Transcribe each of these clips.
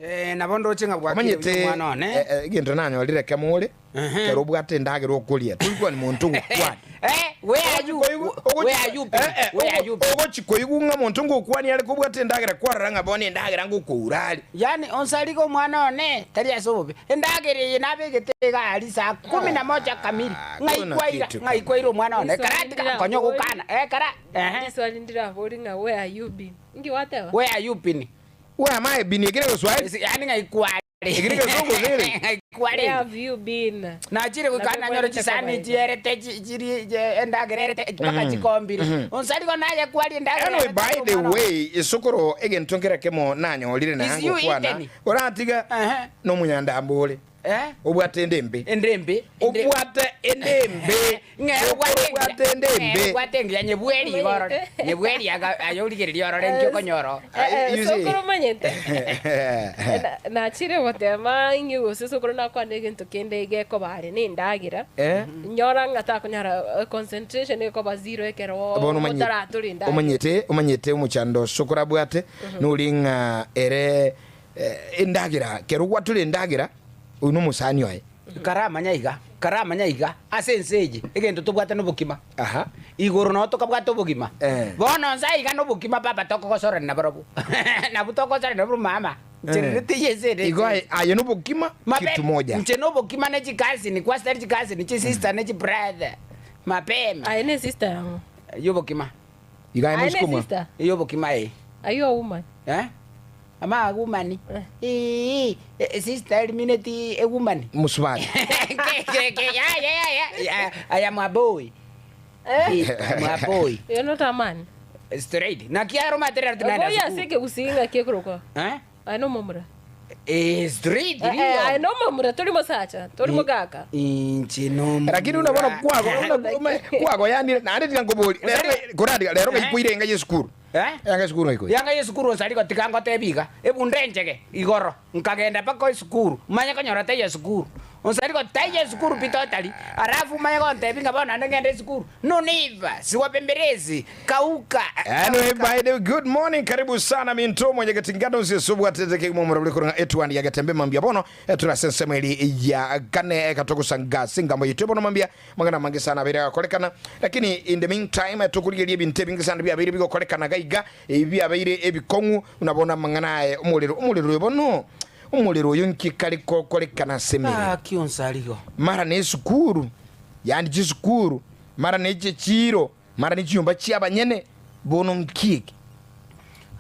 Ee, nabo ndoche ng'a bwakire buya Omanyete omwana one. eh, eh, egento nanyorire ekemo ore, Ehe. ekero obwate endagera okoria, tori kwani monto ogokwana. Eh, where are you? Where are you been? Where are you been? Ogochi koigwa ng'a monto ngokwania are kobwate endagera kwarora ng'a bono endagera ngokoura are. Yaani onsarige omwana one, tari ase obobe. Endagera eye nabegete iga aria saa kumi na moja kamili. Ah, Ng'ai kuna kwaira, kitu ng'ai kama kwaira omwana one. Riswali Ekara tiga konya ndirabori. ogokana. Ekara, ehe. Riswali ndirabori ng'a where are you been? Inki gwateba? Where are you been? Where am I been? Ekere Geswahili? Yaani ng'ai kware. Ekere Gesongo nere? Ng'ai kware. Where have you been? Nachire goika Nabo nanyore ekwenerete chisani koba igo. chierete chi- chiri je- endagera erete mpaka chikombire. Onsarigo naye kwaria endagera Anyway, erete by the omwana one. way, esokoro egento nkere kemo nanyorire Is naye you ngokwana, eaten? oratiga Ehe. nomonyandambo ore. Eh? Obwate ende embe. Ende embe. Ende- Obwate ende embe. Ng'e obwate engiya. Obwate ende Ng'e embe. obwate engiya nyebweri igo orore. Nyebweri aga aye origererie orore nki okonyora oo. Aye, Eh, you see. sokoro omanyete Na- nachire gotema ing'e gose sokoro nakwane egento kende gekoba are na endagera Eh? nyora ng'a takonyara eh, concentration ekoba zero ekero Bono omanye- otaratora endagera omanyete omanyete omochando sokoro abwate nori ng'a ere eh, endagera kero gwatura endagera oyo nomosani oye Karamanya iga, karamanya iga, ase ense eye, egento tobwate nobokima. Aha. Igoro noo tokabwate obogima. Eh. Bono nse aiga nobokima papa tokogosorani nabarobwo. Nabwo tokogosorani nabarobwo mama. Ncherere teiyo ense ere. Igo aye aye nobokima Mapema, kitu moja. Inche nobokima ne chikasini, kwasitari chikasini, chisister ne chibrother. Mapema. Aye ne sister yang'o? Yobokima. Iga aye Aye ne mosukuma. sister? Eyobokima eh. Are you a woman? Eh? Ama a woman. Eeh, sister eliminate a woman. Mosubati. Yeah, yeah, yeah. I am a boy. Eh? I am a boy. You're not a man. Straight. Naki aro material tunaenda Boy ase sukuru. ekegusii ng'aki ekorokwa? Eh? Aye nomomura. Eh, straight. Eh, eh, aye nomomura tori mosacha, tori mogaka. Inche nomomura. Lakini buna bono kwago buna kwagoyanire naende tiga nkobori rero koradiga rero gaikoire enga yesukuru. Eh? Yanga esukuru ng'ai koria? Yanga y'esukuru onsari gotiga ngotebi iga, ebunda enchege igoro, nkagenda mpaka esukuru, manye konyora taiyo esukuru. Onsari go taiyo esukuru pi totally, alafu manye gontebi ng'a bono naende ngende esukuru. No never, siwabembelezi, kauka, Anyway, kauka. by the way, good morning, karibu sana minto mwenyeketi ngado nse sobwatete kegima omorabure korwa ng'a etuani ya getembe mambia bono eh, tore ase ensemo eri ya kane ekatogosanga ase engambo yaito bono mambia Amang'ana amange sana abeire agakorekana, lakini in the meantime tokorigereria ebinto ebinge sana biabeire bigokorekana iga iga, ebi biabeire ebikong'u, buna bono amang'ana aye omorero, omorero oyo bono, omorero oyo nki kare kokorekana ase emerero? Gaki onsarigo. Mara ne esukuru, yaani chisukuru, mara ne chichiiro, mara ne chinyomba chi'abanyene, bono nki eke?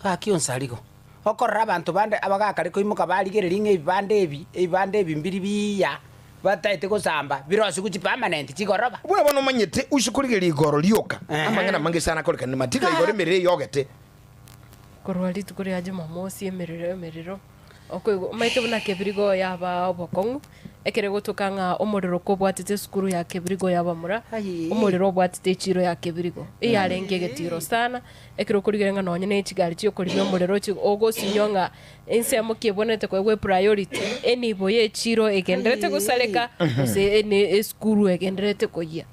Gaki onsarigo. Okorora abanto bande abagakare koimoka barigereria ng'a ebibanda ebi, ebibanda ebi mbiri biya, bataete gosamba, birosigwe chipermanent chigoroba. Buna bono omanyete, use korigereria igoro rioka, Ehe. amang'ana amange sana akorekana nimatiga igoro emerero eyogete. Korwa rituko ria Jumamosi emerero emerero, okoigwa omanyete buna kebirigo yaba obokong'u, ekere gotoka ng'a omorero kobwatete esukuru ya kebirigo y'abamura, Ayii. omorero obwatete echiro ya kebirigo, eyarenge egetiro sana. Ekero okorigereria ng'a nonye ne chigari chi'okorimia omorero chi ogosinywa ng'a ensemo ki ebwenerete koegwa epriority, enibo y'echiro egendererete gosareka gose ene esukuru egendererete koyia.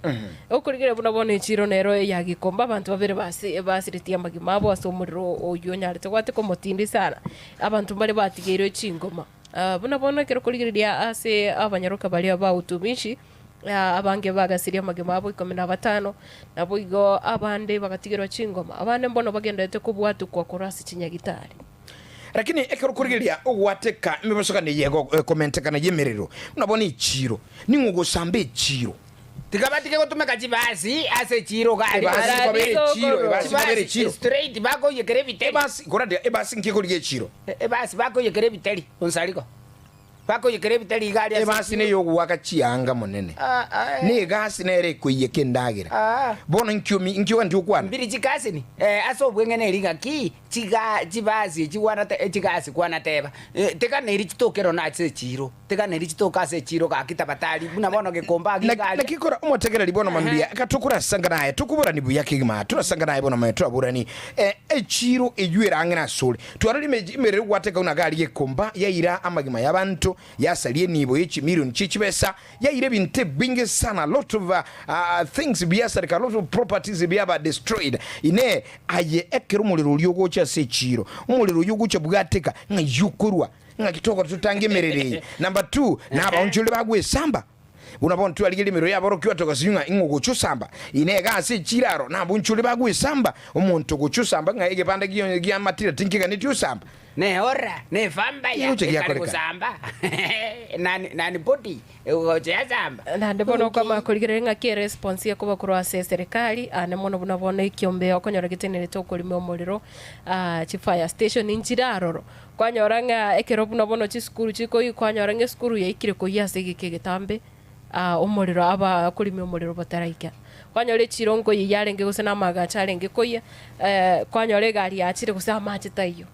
Okorigereria buna bono echiro nero eya Gikomba abanto babere basi basiretie amagima abo ase omorero oyio onyarete gwateka omotindi sana, abanto mbare batigeirwe chingoma. Buna bono ekero okorigereria ase abanyaroka baria ba utumishi, Abange bagasiria amagima abo ikomi na batano, naboigo abande bagatigerwa chingoma, abande mbono bagendererete kobwatukwa korwa ase chinyagitari. Lakini ekero okorigereria ogwateka emebasokano eye ekomentekana y'emerero, buna bono echiiro, ning'o ogosamba echiiro? Tiga batige gotumeka chibasi ase echiiro iga aria. Ebasi Arari nkobera echiiro, sokoro. ebasi nkobera Chibasi echiiro. straight bakoiyekera ebiteri. Ebasi, korende ebasi nki ekorigia echiiro? Ebasi bakoiyekera ebiteri, onsariko. Bakoiyekera ebitari iga aria ase Ebasi echiiro. neyogoaka chianga monene, Ah, ah, na egasi nere ekoiyeka endagera. Ah. Bono inki omi inki ogantire gokwana? Mbiri chikasini, eh, ase obweng'ene eri ng'aki chiga chibasi echi gwanate echigasi kwanateba, eh, tiganeri chitoke rono ase echiiro, tiganeri chitoke ase echiiro gaki tabatari buna bono gekomba agwo iga aria. Naki kora omotegereri bono mambia, eka tokorasanga naye, tokoborani buya kegima, torasanga naye bono mambia toraborani, eh, echiiro eywo erang'ene asore. Twarorire emerero egwateka buna gari gekomba, yaira amagima y'abanto, yasaria enibo ye chimilioni chie chibesa, yaira ebinto ebinge sana, a lot of things biasareka, a lot of properties biaba destroyed. Inee, aye ekero omorero oria ogocha ase echiiro, omorero oyio ogocha bwateka, ng'ai okorwa? Ng'aki togoteba totange emerero eye? Number two, nabaonchoreri bagwesamba. Buna bono twarigereria emerero y'aborokigwa togasinywa ng'a ing'o ogocha osamba. Inee iga ase echiro aro nabaonchoreri bagwesamba? Omonto ogocha osamba ng'a egebanda gi'amatira tinkeganeti osamba. Neora, nefambaya, Egocha ekare giakorekana. gosamba, nani nani body, egocha yasamba. Naende bono okwamanya korigereria ng'aki eresponse ekoba korwa ase eserekari, aane mono buna bono ekiombe okonyora getenerete okorima omorero, chifire station nchire aroro. Kwanyora ng'a ekero buna bono chisukuru chikoyia, kwanyora ng'a esukuru yaikire koyia ase egeka egetambe, omorero aba akorimia omorero botaraika. Kwanyora echiro nkoyia yarenge gose na amagacho arenge koyia, kwanyora egari yachire gose amache taiyo.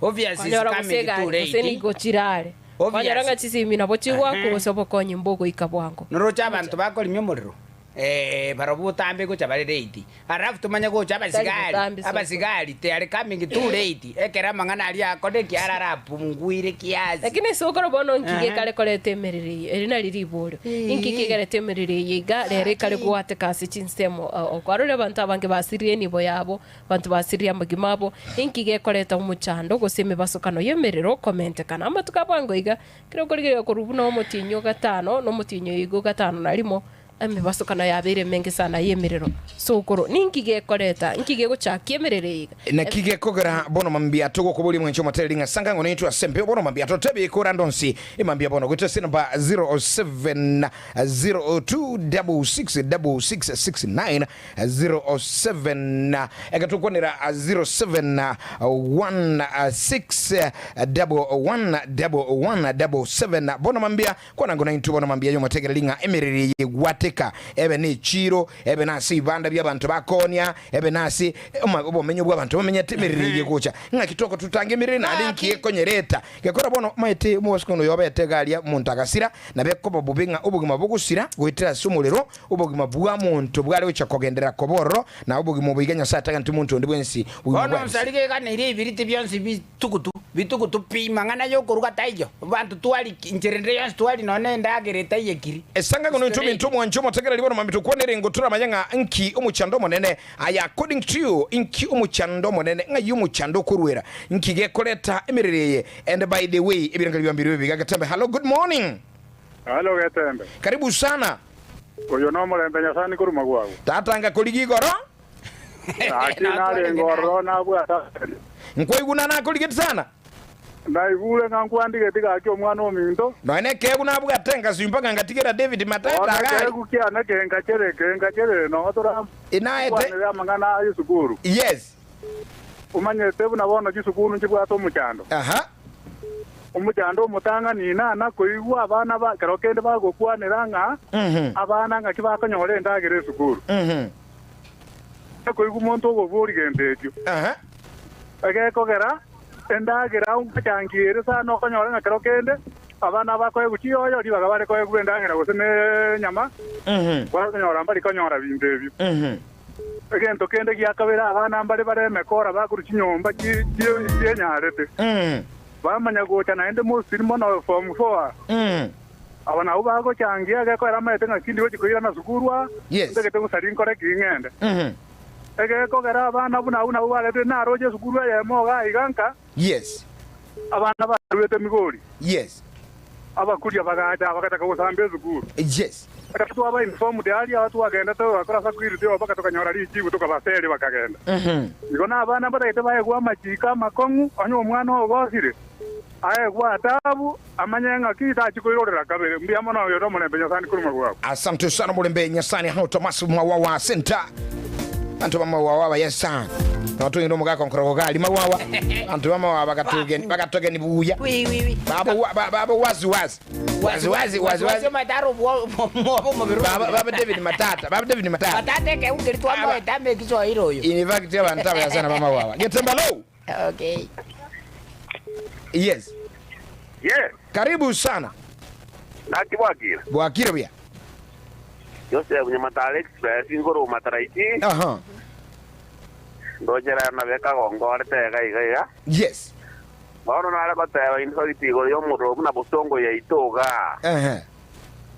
Obvious is Kwanyora gose coming too egari gose late. nigo chire are. Kwanyora ng'a Obvious. chisimi nabo chigoakwa Ehe. gose obokonyi mbogoika bwango. Noroche abanto bakorimia omorero, barobwo botambe gocha bare late. Alafu tomanye gocha Tari abasigari, botambe sokoro. abasigari they are coming too late, ekero amang'ana aria akore ekiara arapunguire kiasi. Lakini sokoro bono nki Ehe. gekare koreta emerero eye? Eri nari riborio. Inki kegerete emerero eye iga rero ekare goateka ase chinsemo? Okwarorire abanto abange basiririe enibo yabo, abanto basiririe amagima abo. Inki gekoreta omochando gose emebasokano y'emerero komentekana? Amatuko a bwango iga, ekero okorigereria korwa buna omotienyi o gatano, na omotienyi oyo iga o gatano na rimo, Emebasokano yabeire emenge sana y'emerero. Sokoro, ninki gekoreta? Nki gegochakia emerero eye iga? Naki gekogera bono mambia togokoboria mwanche omotereri ng'a sanga ng'o naintwe ase embeo bono mambia totebie korande onsi emambia bono goetera ase enamba 0702666669 07 egatokwanera 0716111177 bono mambia Kwana ng'o naintwe bono mambia y'omotegereri ng'a emerero eye egwateka, ebe nechiiro, ebe nase ebibanda bi'abanto bakoonia, ebe nase obomenyo bw'abanto bamenyete, emerero eye egocha. Ng'aki togototanga emerero naende inki ekonyereta? Gekora bono omanyete omobosokano oyo obete iga aria omonto agasira, nabo ekoba bobe ng'a obogima bogosira goetera ase omorero, obogima bw'omonto bware gocha kogenderera koba ororo, na obogima obo iga Nyasae ataganeti monto onde bwensi obogima Bono bwaye bosire. nsarige iganeirie ebiriti bionsi bitugutu. Bitugutu pi, mang'ana y'okoruga taiyo, abanto twari, inchera ende yonsi twari nonya nendagera etaiyekiri. Esang'ang'ano intwe minto omwanche omotegereri bono mambia tokwanere ingo toramanye ng'a nki omochando omonene aye according to you nki omochando omonene ng'ai omochando okoruera nki gekoreta emerero eye and by the way ebirengererio bia mbirobio biga Getembe hallo good morning. Hallo Getembe. Karibu sana. Oyo nomorembe Nyasae nikorwa magwago. Tata ngakorigia igoro. Gaki narenge ororo nabwate asende. Nkwaigwa na nakorigeti sana. Naigure ng'a nkwandigeti gaki omwana ominto. Nonya nekeegwa nabwate nkasio mpaka ngatigera David Matata Bono agari. ekeegwa kiane kenkachere, kenkachere, nogo Inaete. torakwanere amang'ana a esukuru. Yes. Omanyete buna bono chisukuru nchibwate omochando. Aha. Omochando omotang'ani nana koigwa abana ba kero kende bagokwanera ng'a abana ng'aki bakonyora endagera esukuru. Takoigwa monto ogoboria gento ekio. Egekogera endagera omochangi ere sana okonyora ng'a kero kende abana abakoegwa chiyoyo ribaga bare koegwa endagera gose nenyama, bakonyora mbari konyora binto ebio. Egento kende gia kabere abana mbare bare emekora bakorwa chinyomba chienyarete, bamanya gocha naende mostly mono form four. Aba nabwo bagochangia, egekoera amaete ng'a tindi gochia koirana sukuru aa, ntagete gosaria nkore ki ng'ende. Egekogera abana buna abwo nabwo baretire naroche esukuru eyemo igaa iga nka, abana baruete Migori, abakuria bagacha bagataka gosamba esukuru. Ekero twaba informed aria aba twagenda togakora security obo mpaka tokanyora richibu tokabaseria bakagenda. Igo nabana mbatagete baegwe amachiko amakong'u onye omwana ogosire aegwe adabu Amanye ng'aki tachia koirorera kabere. Mbuya mono oyo nomorembe Nyasae korwa bwabo. Asante sana Mulembe Nyasani hao Thomas Mawawa Center. Bantu ba Mawawa baya sana. Natugenda omogaka nkorogo gali Mawawa. Bantu ba Mawawa bagatugeni bagatogeni buya. Wi, wi, wi. Babo wa- ba- babo wazi wazi. Wazi wazi wazi wazi. Mataro mwobo mobiro. Baba baba David Matata, baba David Matata. Matata eke ungeri twamoeta amekiswahili oyo. In fact abantu abaya sana ba Mawawa. Getemba low. Okay. Yes. Yes, Karibu sana. naki bwakire. Bwakire buya. Joseph Nyamatare Express nkoro mataraiti Aha. ndochera na beka gongorete iga iga iga. Yes. Bono nare goteba infact igoro y'omorero buna bosongo yaito iga. Ehe.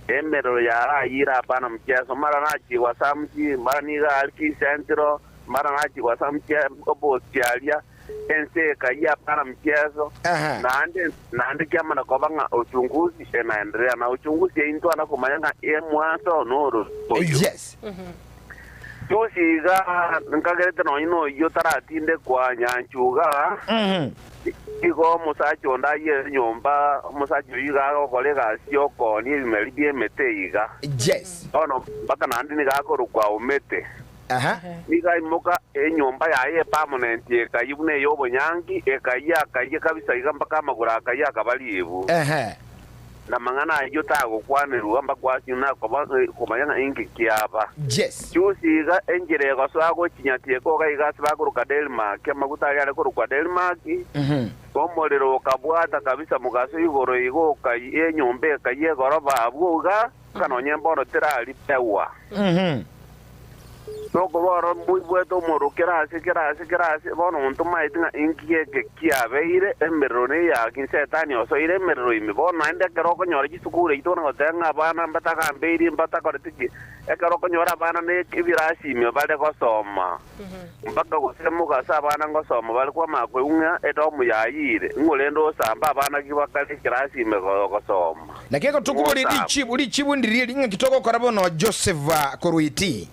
Emerero yarayire hapana mchezo mara nachigwa samji mara niga ari Kisentro mara nachigwa samji obosi aria. Ense ekayia hapana mchezo. Aha. Naende naende kiamana koba ng'a uchunguzi enaendelea na uchunguzi yaintwe ana komanya ng'a emwanso noro oyo. Yes. Juzi iga nkagerete nonye noyio taratindekwa Nyanchuga, igo omosacha onde ayie nyomba, omosacha oyio iga agokora egasi y'okoonia ebimeri bi'emete iga. Yes. Bono mpaka naende nigo akorokwa Omete. Aha. Nigo aimoka enyomba yaye epermanent ekayia buna ey'obonyangi, ekayia akayia kabisa iga mpaka amagoro akayia akaba ribu. Ehe. Na mang'ana ayio tagokwanerwa mbakwasi na koba komanya ng'a inki kiaba. Yes. Juzi iga enchera egosoa gochinya tieko iga iga ase bakoroka Denmark, amaguta aria are korokwa Denmark, omorero okabwata kabisa mogaso igoro igo okayia enyomba ekayia egoroba abwo iga, mpaka nonye mbono teraripewa. Tokobora mboibwete omorero kera ase kera ase kera ase, bono monto maeti ng'a inki geke kiabeire, emerero neyaki Setani osoire emerero ime. Bono naende ekero okonyora chisukuru echio tokona goteba ng'a abana mbatagambeiri mbatakoreti ki, ekero okonyora abana na ebirasi ime bare gosoma, mpaka gose mogaso abana ngosoma bare kwamanya koigwa ng'a edomu yayire, ng'o rende osamba abana ki bakare ekirasi ime gosoma. Naki egotukubori Ng'osamba. richibu richibu ndirie ng'aki togokora bono Joseph Koruiti.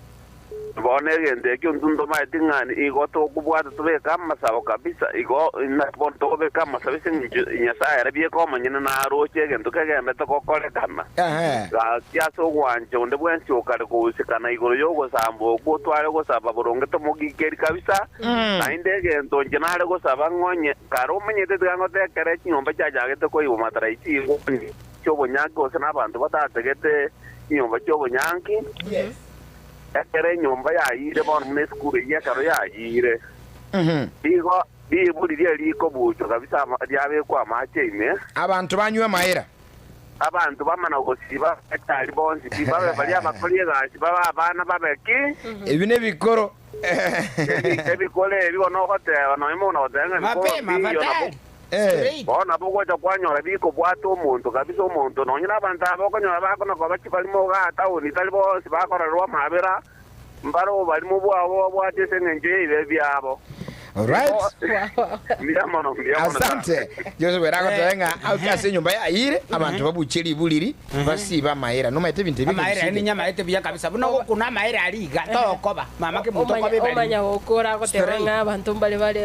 Bono egento ekio intwe ntomaeti ng'a igo tokobwata tobeke amasabo kabisa, igo na bono tokobeka amasabo ase eng'encho Nyasae ere bieka omonyene naroche egento kegenderete gokorekana. Ehe. Gaki ase ogwancha onde bwensi okare kousekana igoro y'ogosamba okwo otware gosaba boronge tomogikeri kabisa, naende egento inche nare gosaba ng'onye kare omanyete tiga ngotekere chinyomba chiachagete koigwa mataraiti igo chi'obonyanki gose nabanto batategete chinyomba chi'obonyanki. Ekero enyomba yayiire bono buna esukuru eyio ekero yayiire, nigo riibu riria rikobuchwa kabisa riabekwa amache ime. Abanto banywe amaira. Abanto bamana gosiba abatari bonsi pi, babe baria abakori egasi, babe abana babe ki? Ebi nebikoro. Ebikoro ebi bono ogoteba, nonya mono goteba ng'a ebikoro Mapema, mbiyo, nabo afadhali. Eh. Bono nabo ogocha kwanyora bikobwata omonto kabisa omonto, nonya nabanto aba okonyora bakona koba chibarimo igaa town, tari bonsi bakorerwa amabera, mbare oborimo bwabo babwate ase eng'encho y'ebibe biabo. Alright. Mbuya mono, mbuya mono sana. Asante. Joseph era agoteba ng'a ase enyomba yayire abanto babuche ribu riri basibe amaera. Nomaete ebinto ebi Amaere ebisige. ninyamaete buya kabisa buna ogokuna amaere aria iga tokoba mama ke monto okoba ebari. Omanya gokora agoteba Straight. ng'a abanto mbare bare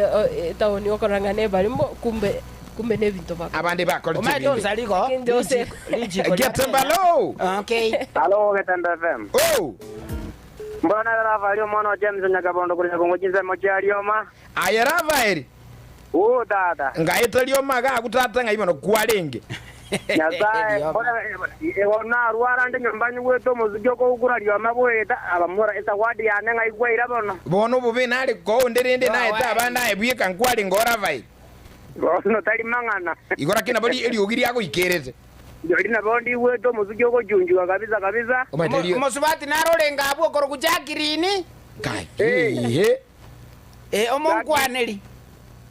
etaoni okorora ng'a nebarimo kumbe kumbe nebinto bakora. Abande bakorete Omaete ebinde. onsari igo Kende ose- richiko ria Getembalo. Okay. Alo Getembe FM. Oh. Mbona Rafaeli omwana wa James Nyakabondo korwa Nyakongo chinsemo chia Rioma. Aye Rafaeli. Oo tata. Ng'aeta rioma iga agwo tata ng'ai bono kwarenge. Nyasae Rioma. mbona igo narwara nde nyomba nyigwete omosuki okogukura rioma goeta abamura esawadi yane ng'ai kwaira bono. Bono obobe nare koo onde rende naete abande aye bweka nkwarenge o Rafaeli. Bono tari mang'ana. Igo rakini nabo eriogi riagoikerete. Riori nabo ndigwete omosuki ogochunchuga kabisa kabisa. Omanyete erio. Omosubati naro orenge abwo okorokwa Jacqueline. Kai. Ehe. Eh, omonkwaneri.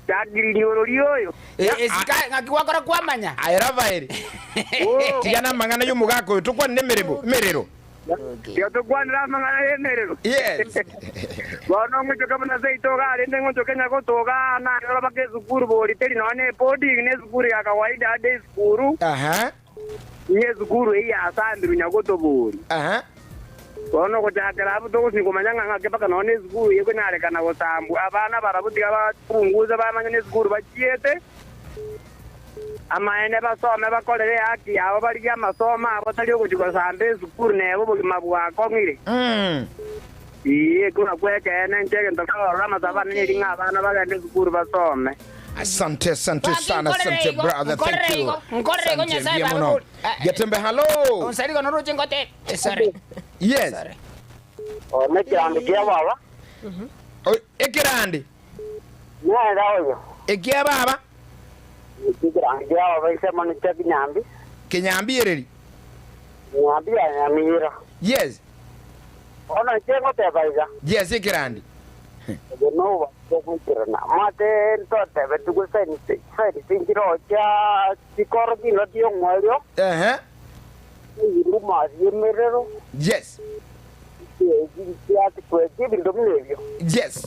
Jacqueline orori oyo. Eh, esika ng'aki gwakora kwamanya. Aye Rafaeli. Oo. Tiga namang'ana y'omogaka oyo tokwane nemeremo emerero. Tiga tokwanere amang'ana y'emerero. Yes. Bono ng'ochoke buna seito iga rende ng'ochoke nyagotoga nanyora mpaka esukuru bori teri nonya na eboarding na esukuru ya kawaida ya day school. Aha. Ng'a esukuru eyio yasambirwe nyagoto bori. Aha. Bono gochakera abwo togosinya komanya ng'a ng'ake mpaka nonya na esukuru eyio ekonyarekana gosambwa. Abana barabwo tiga bachunguze bamanye na esukuru bachiete, amaene basome bakorere ehaki yabo barigie amasomo abo tari ogochia gosamba esukuru neba obogima bwakong'ire. Ee, ekio nakwo ekeene inche egento nkarora amasabo ane neri ng'a abana bagende esukuru basome. Asante, asante Baki, sana, nkorere asante igo, brother, nkorere thank you. igo, nkorere igo, Asante, Nyasaye mbuya babe mono. bori. Eh, eh. Getembe, hello. Onsari igo noroche ngote. Eh, sorry. Yes. Sorry. One ekerandi kia baba. O- Ekerandi. Nere oyo. Ekia baba. Ekerandi kia baba ise mono kia Kinyambi. Kinyambi ereri. Kinyambi ya Nyamira. Yes. Ono inche ngoteba iga. Yes, ekerandi. Ebe noba togoikerana. Mate ntotebe tugo saini saini chia chikoro kino tiong'werio. Ehe. Iruma yemerero. Yes. Ebinto buna ebio. Yes.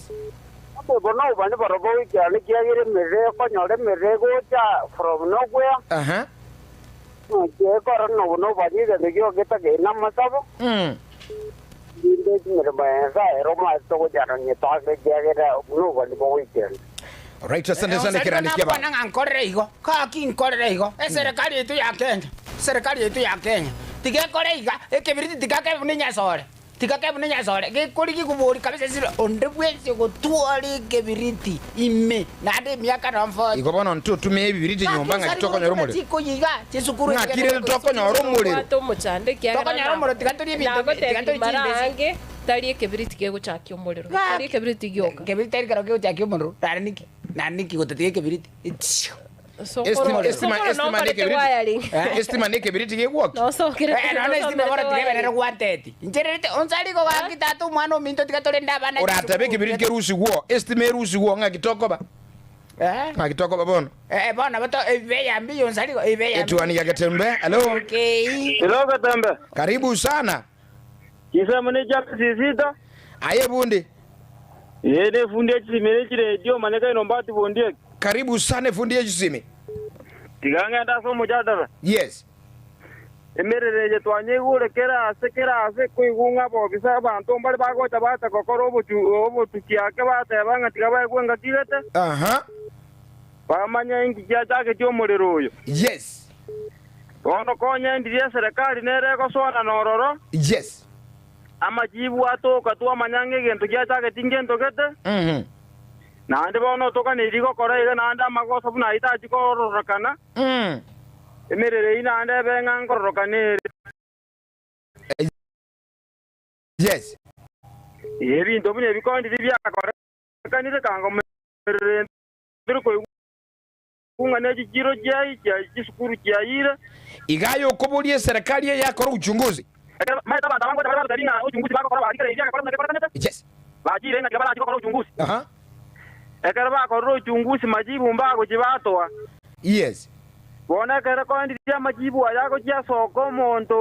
Ase obo nobani barobwo goikerana, ekiagera emerero ekonyora emerero egocha from nowhere, Aha. naki ekora nobo nobani egento giogete kere namasabo, rinde emeremo ya Nyasae ere omanyete togochanda toake ekiagera nobani bogoikerana. Alright, asante sana ekerani kiaba. Nakwana ng'a nkorere igo, gaki nkorere igo, eserekari yaito ya Kenya, eserekari yaito ya Kenya, tiga ekore iga, ekebiriti tiga kebe buna enyasore, tiga kebe buna enyasore, gekorigia kobori kabisa sire onde bwensi ogotwara ekebiriti ime naende emiaka nonye forty. Igo bono ntotumie ebibiriti nyomba ng'aki tokonyora omorero. Chikoyia iga, chisukuru Ng'aki rende tokonyora omorero. Tobwate omochando ekiagera Tokonyora omorero tiga torie ebinto bi- tiga nagotebirie torie mara chimbese. aange tari ekebiriti kegochakia omorero, tari ekebiriti gioka. Ekebiriti tari kero kegochakia omorero, nare niki? Nare niki gotatiga ekebiriti? Etsio. Sokoro Estima estima sokoro estima nokorete nekebiriti. wiring. Estima nekebiriti gegwokia. Nosokerete Eh, nono estima bono tiga nosomete ebenere wiring. gwanteti. Nchererete onsi ariko gaki tata omwana ominto tiga torende abana Oratebe chisukuru. ekebiriti kerusigwo, estima erusigwo ng'aki tokoba? Eh? Ng'aki tokoba bono? Eh, bono bato ebibe yambi yonsi ariko ebibe yambi. Etuani ya Getembe, hello. Okay. Ero Getembe, Karibu sana. chisemo ne chia sisita, Aye bundi. ee nefundi echisimi ne chiredio manye kaino mbati bondieki. Karibu sana efundi yechisimi. Tiga ng'ende ase omojadala. Yes. Emerero eye twanyeigure kera ase kera ase koigwa ng'a abobisa abanto mbare bagocha bacha gokora obochu obotuki ake bateba ng'a tiga baegwe engaki gete, Aha. bamanye inki giachagetie omorero oyo. Yes. Bono konya endiria eserekari nere egosoana nororo, Yes. amachibu atoka twamanya ng'a egento giachageti ngento gete, naende bono otoganeirie gokora iga naende amagoso buna ayio tachi kororokana, emerero eyio naende ebe ng'a nkororokana ere. Yes. Ebinto buna ebi kondiri biakorekanire kanga omerero ntiri koigwa ng'a ne chichiro chiai chia chisukuru chiayire. Iga aye okoboria eserekari eye yakora uchunguzi. Ekero maete abanto abange gocha bare bagotebi ng'a uchunguzi bagokora barikere ebi biagakora buna bikorekanete, Yes. bachire ng'a tiga barachi gokora uchunguzi. Aha. Ekero bakorire uchunguzi majibu mbagochia batoa. Yes. Bono ekero koendirie amajibu aya agochia asoka omonto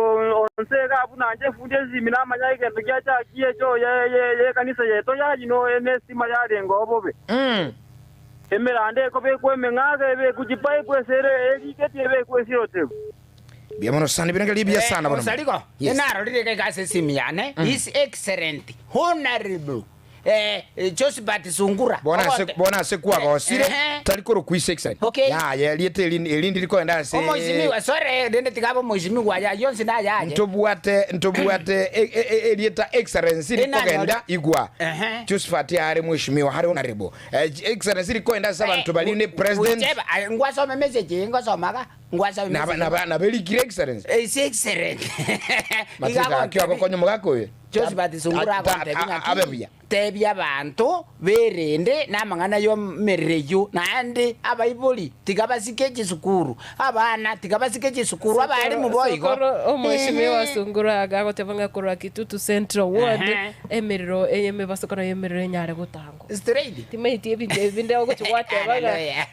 onse iga buna inche efundi esimi namanya egento giachakia echo ye- ye- y'ekanisa yaito yayino nestima yarenge obobe. Emeranda ekobekwa emeng'aga ebekwe chipaipu ase ere erigeti ebekwe esirotebu. Mbuya mono sana ebirengererio ebiya sana bono. Osarigo, Yes. enarorire iga iga ase esimi yane, His Excellent Honorable eh, Josephat Sungura. Bono ase Ogote- bono ase kwagosire Ehe. tari korokwa His Excellent. Okay. Yaya erieta eri erindi rikoenda ase Omoishimiwa, sorry, rende tiga abe omoishimiwa aya yonsi nayaye. ntobwate ntobwate e- e- e- erieta excellency Enanyore. rikogenda igwa Ehe. Josephat are mweshimiwa hare honorable Eh, excellency rikoenda ase abanto bari ne president Ucheba, aye, ngwasome message eye ngosomaga, ngwasome naba message. naba naberikire excellency His Excellent. Iga mateka akio agontebia- agokonya omogaka oyo Josephat Sungura agontebia ng'aki, abe buya tebia abanto berende namang'ana y'omerero eyio naende abaibori tiga basike chisukuru abana tiga basike chisukuru abarimu boigo Sokoro omweshimiwa Ehe. Sungura agagoteba ng'a korwa Kitutu Central Ward Ehe. emerero eye emebasokano y'emerero enyare gotangwa. Straight. Timaeti ebinto ebi binde ogochi gwateba ng'a Hallelujah.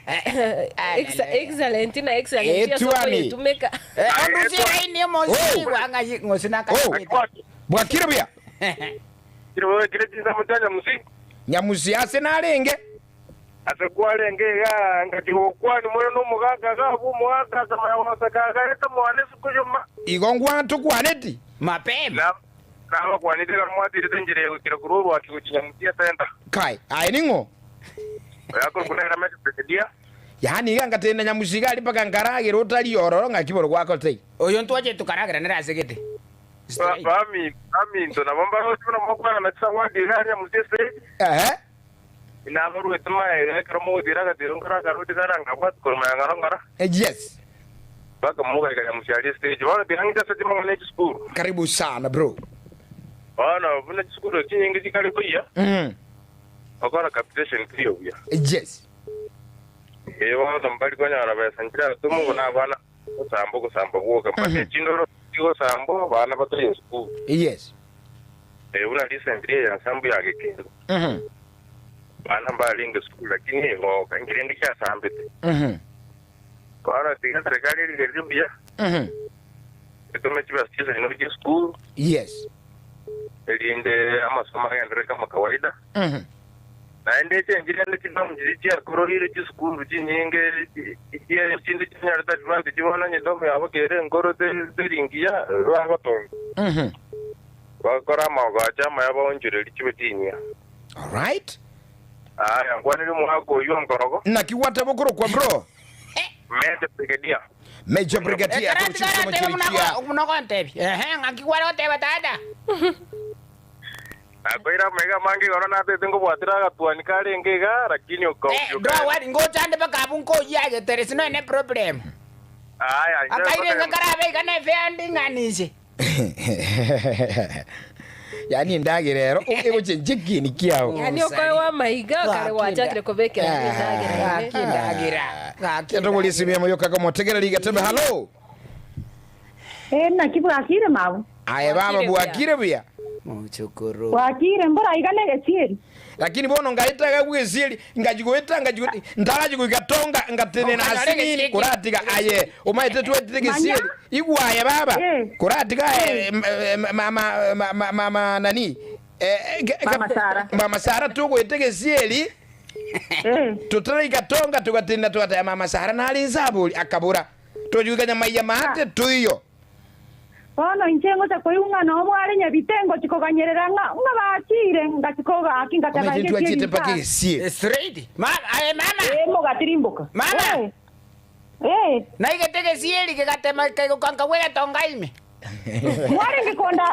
Hallelujah. excellent na excellent ase Etuani. okoyetumeka. Eh, ondusie raini omosi gwang'ayi ng'osi Oh. nakayete. Bwakire buya Kire chinsa cha nyamusi nyamusi ase narenge ase kwarenge iga ngatigokwani mwana n'omogaka gabu omogaka akamanya goseka agareta mwana esuku yoma igo ngwatokwaneti Mapema. nabakwanire gamwatirete enjira egokira korwa orwaki gochi nyamusi esenta kai aye ning'o oyakorukunera mekipedia yaani iga ngatenda nyamusi iga ari mpaka nkaragera otari ororo ng'aki boro gwakotei Oyo ntwache tukaragera nere asegete. Straight. baminto nabo mbarosi buna mokwana na chisawadi iga aria nyamusi estage ehe inabarwete maega ekero mogotira agatiro nkara akarodi karangabwati koromaya ng'ora ng'ora Eh, yes mpaka mugaika nyamusi aria estage bono tirang'ite ase chimang'ana echisukuru karibu sana bro bono buna chisukuru chinyinge chikare koiya mm. okora capitation tiyo buya yes Eh, bono mbari konyora besa nchira tumungu na abana gosamba gosamba gwoka mbate chindoro gosamba bana batoye esukuru yes Eh, buna recently eyansambu yagekendo mm bana mbaringa esukuru lakini ngoka nkirindi kyasambete -hmm. bono tiga serikali erigererie mbuya Mm -hmm. etume chibesa chisaino chia esukuru yes erinde amasomo agenderere kama kawaida mm -hmm. Naende echenchiri ende chidomu chiria chiakororire chisukuru chinyinge, chinde chianyarete advantage bono onye edomu yabo kere enkoro teri ngiya, bagotonga. Bakore amagocho amaya baonchorerie chibe chinyia. Alright. Aya, nkwanere omogaka oyio onkorogo. Naki gwateba okorokwa bro? Major Brigadier. Major Brigadier Ekero korwa chinsemo atigaratebe buna chiria chia. buna ogontebia. Ehe, ng'aki kware goteba tata? Nakoire amaiga amange igoro natete nkobwatera agatuani karenge iga, lakini Eh, okaumia don't okaenda. worry, ngocha ande mpaka abwo nkoyia aye there is no any problem. Aya, inche Akaire ngotebi- ng'a karabe iga nefe ande ing'anise. Yaani endagera ero egochenchia ekieni kiao. Yaani okoegwa amaiga kare gwachakire kobekera endagera ime. Gaki endagera. Gaki Toboria esimu yamo yoka komotegerera igetembe hallo. Eh, naki bwakire mabo? Aye baba Bwakire buya. bwakire buya. Mochokoro. Bwakire mbora iga negesieri. Lakini bono ngaetaga bwesieri ngachi goeta ngachi goeta ntarachi goika tonga ngatenena Okanyora ase nini egesieri. koratiga aye omaete twetete gesieri Manya. igwa aye baba Eh. koratiga aye mama mama mama nani eh, Mama Sara. mama Sara togoeta gesieri Eh. totaraika tonga togatenena togateba mama Sara nare inse abori akabora tochi goika nyamaiya maate toiyo. Bono inche ngocha koigwa ng'a noo mware nyabite ngochia koganyerera ng'a ng'a bachire, ngachia kogaaki ngateba Omanyete inche ntwachiete mpaka egesie egesie. Eh, Straight. Ma, aye mama. Ee, mogatirimboka. Mama. Ee. Ee. Naigete egesieri kegatema kegoka nkagwa egetonga ime. Mwarenge konda.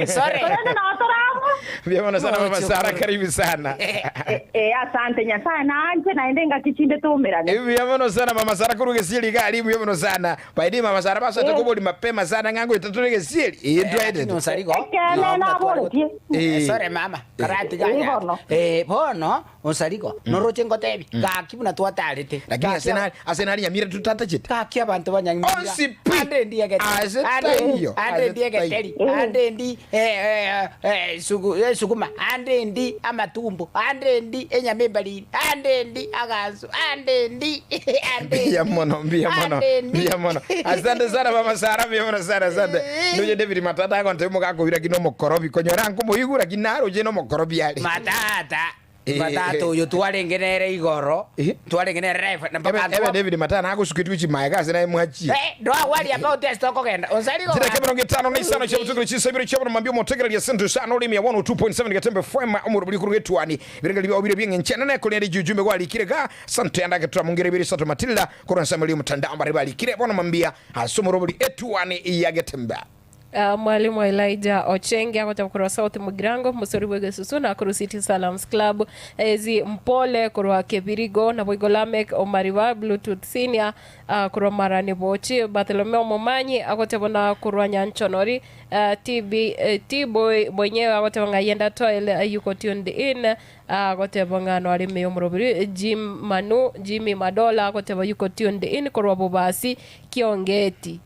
Sorry. Korende noo tore amo. Mbuya mono sana mama Mochokoro. Sara karibu sana. Eh, asante Nyasaye naanche naende engaki chinde toumerane. Mbuya mono sana mama Sara korwa gesieri iga aria mbuya mono sana. By the way mama Sara basoete kobori mapema sana ng'a ngoeta tore gesieri. Ee ntwaetete. Ekeene naboretie. Eh. Sorry mama, karatiga Eh, aya. bono. Eh, bono Onsarigo, noroche ngotebi, gaki buna twatarete. Lakini Gaki ase nari ase nari nyamira tutatachete. Gaki abanto banyang'ira. Onsi pi. Ande ndi egeteri. Ase Ande- taiyo. Ande Ase ndi egeteri. taiyo. Ande ndi eh, eh, eh, sugu, eh, sukuma. Ande ndi amatumbo. Ande ndi enyama embariri. Ande ndi agansu. Ande ndi. Ande Mbuya ndi. mono, mbuya mono, Ande ndi. mbuya mono. Asante sana mama Sara, mbuya mono sana, asante. Ndoche David Matata agonte omogaka lakini omokorobi. Konyora nkomoigwa lakini naroche nomokorobi are. Matata. Eh, Matata eh. oyo twarenge nere igoro. Eh. Twarenge nere live. Na Ebe mpaka ebe David Matata nagosuketwe chimaega ase naye mwachie. Eh, don't worry about this tokogenda. Onsarigo. Chidakika 55 chia butukuru chinsa ibere chia bono mambia omotegereria sento sana orimi ya 102.7 Getembe FM omorobori korwa getwani birengeri biao bire bieng'enchene ne korende ijujumbe gwarikire ga sante yandake turamongere ibere isato Matilda korwa ensemo ria omotandao mbare barikire bono mambia ase omorobori etwani ya Getembe. Uh, mwalimu Elijah Ochenge agocha korwa South Mugirango mosori bwa egesusu na korwa City Salams Club ezi mpole korwa Kebirigo na boigo Lamek Omariba Bluetooth Senior uh, korwa Marani Bochi Bartholomeo Momanyi agoteba na korwa Nyanchonori uh, TB eh, T-boy mwenyewe agoteba ng'a yenda toil uh, yuko tuned in uh, agoteba ng'a no arime omorobiri Jim Manu Jimmy Madola agoteba yuko tuned in korwa Bobasi Kiongeti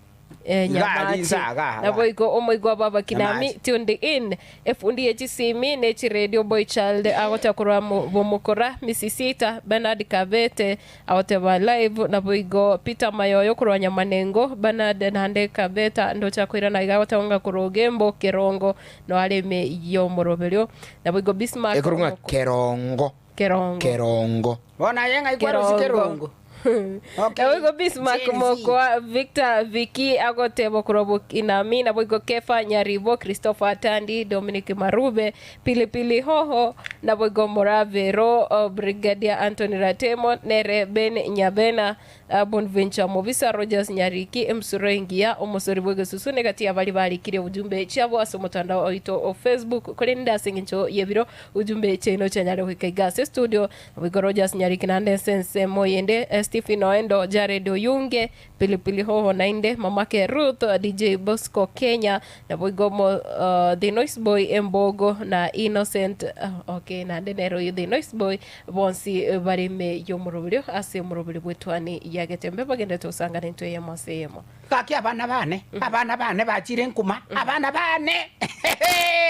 Eh, Iga Nyamache. insa, iga, iga. Naboigo omoigwa baba kinami Nyamache. tuned in efundi ye chisimi ne chiradio boy child agoteba korwa bomokora misisita Bernard Kabete agoteba live naboigo Peter Mayoyo korwa Nyamanengo Bernard nande Kabeta ndocha koirana iga agoteba ng'a korwa Ogembo Kerongo no areme yomoroberio naboigo Bismarck Ekorwa ng'a Omoko- Kerongo. Kerongo. Kerongo. Bono aye ng'ai kwarusia Kerongo? Okay. Naboigo Bismarck Gen Z. Mokoa Victor Viki agoteba korwa Bokinami naboigo Kefa Nyaribo Christopher Atandi Dominic Marube Pilipili Hoho naboigo Moravero uh, Brigadier Anthony Ratemo nere Ben Nyabena uh, Bonventure Mobisa Rogers Nyariki Emsuro Engiya omosori bw'egesusu negati abari barikire ujumbe chiabo ase omotandao oito o Facebook korende ase eng'encho y'ebiro ujumbe chiaino chianyare goika iga ase studio Naboigo Rogers Nyariki naende ase ensemo eyende Stephen Oendo, Jared Oyunge, Pilipili Hoho naende Mamake Ruth, DJ Bosco Kenya, naboigo mo, uh, The Noise Boy Embogo na Innocent uh, okay naende nere oyo The Noise Boy bonsi bare ime y'omoroberio ase omoroberio bw'etwani ya Getembe bagenderete gosangana intwe eyemo ase eyemo. Gaki abana bane, abana bane bachire nkuma, abana bane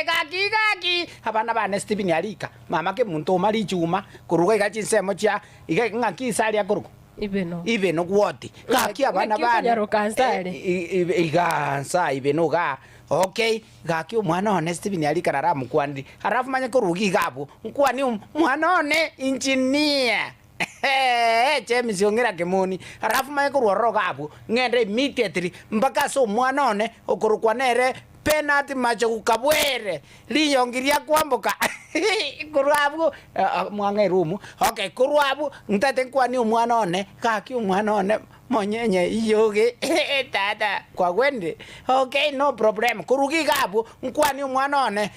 gaki gaki, abana bane Stephen Arika, mama kemonto oma richuma, korwa iga iga chinsemo chia iga ng'aki inse aria akorokwa? Ibeno. Ibeno gwoti. Gaki abana Naki bane okonyaroka nse are? iga nsa ibeno igaa. Okay, gaki omwana one Stephen aria ekero aramokwanire, alafu manye koruga iga abwo, nkwanie omwana one engineer James Ong'ira Kimoni, alafu manye korwa ororo iga abwo, ng'ende immediately mpaka ase omwana one okorokwa nere Bernard Machogu Kabwere, riyongi ria kwamboka korwa abwo mwang'a eroom, okay korwa abwo ntagete nkwanie omwana one, gaki omwana one monyenye iyoge tata kwagwenire, okay no problem, koruga iga abwo nkwanie omwana one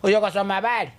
oyo ogosoma habari.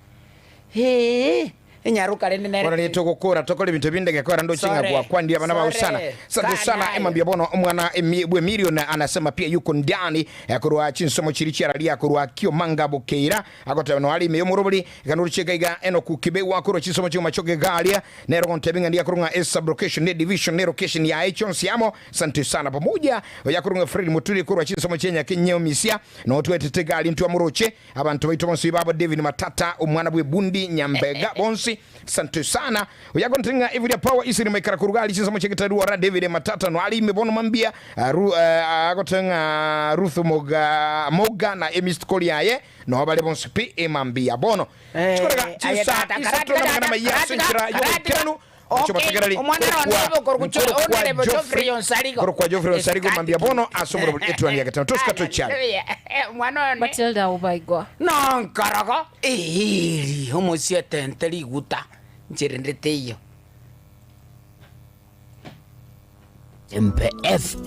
Enyaroka rende nere. Bono riria togokora tokore ebinto binde gekora ndoche ng'a Sore, gwakwanire abana bao sana. sore, Asante sana kanaye. Emma Mbiabono omwana emi bwe Emilio na anasema pia yuko ndani eh, korwa chinsomo chiri chiararia korwa Kiomanga Bokeira agoteba no ari ime y'omorobori ekanoruche iga iga Enoku Kibewa korwa chinsomo chi'omachoge garia nero gontebia ng'a ndiya korwa ng'a esublocation ne division ne location yaye chionsi amo Asante sana pamoja oya korwa ng'a Fred Muturi korwa chinsomo chia Nyakenyomisia no twetete gari ntwamoroche Abanto baito bonsi babo David Matata, omwana bw'ebundi Nyambega bonsi, sante sana. Oyakonte ng'a Eviria Power isiri maikara koruga aria chinsemo chia Getaru ora David Matata no ari ime bono mambia Ru, agote ng'a Ruth Moga, Moga na emissed call yaye no bare bonsi pi emambia bono. Chikorega Eh, aye chinsa tata, isato karatiga na amang'ana tata, maiya ase karatiga, enchera karatiga. y'oboikeranu. Oche Okay, bategereri omwana korokwa nonde okorokwa nkorokwa Honorable Geoffrey Geoffrey Onsarigo. korokwa Geoffrey Onsarigo Eskati. mambia bono ase omorobori etuani ya gatano tosika tochare. Hallelujah. Omwana one. Matilda Obaigwa. Nonkorogo eeri omosie tente riguta ncherende teiyo. Mpe FM.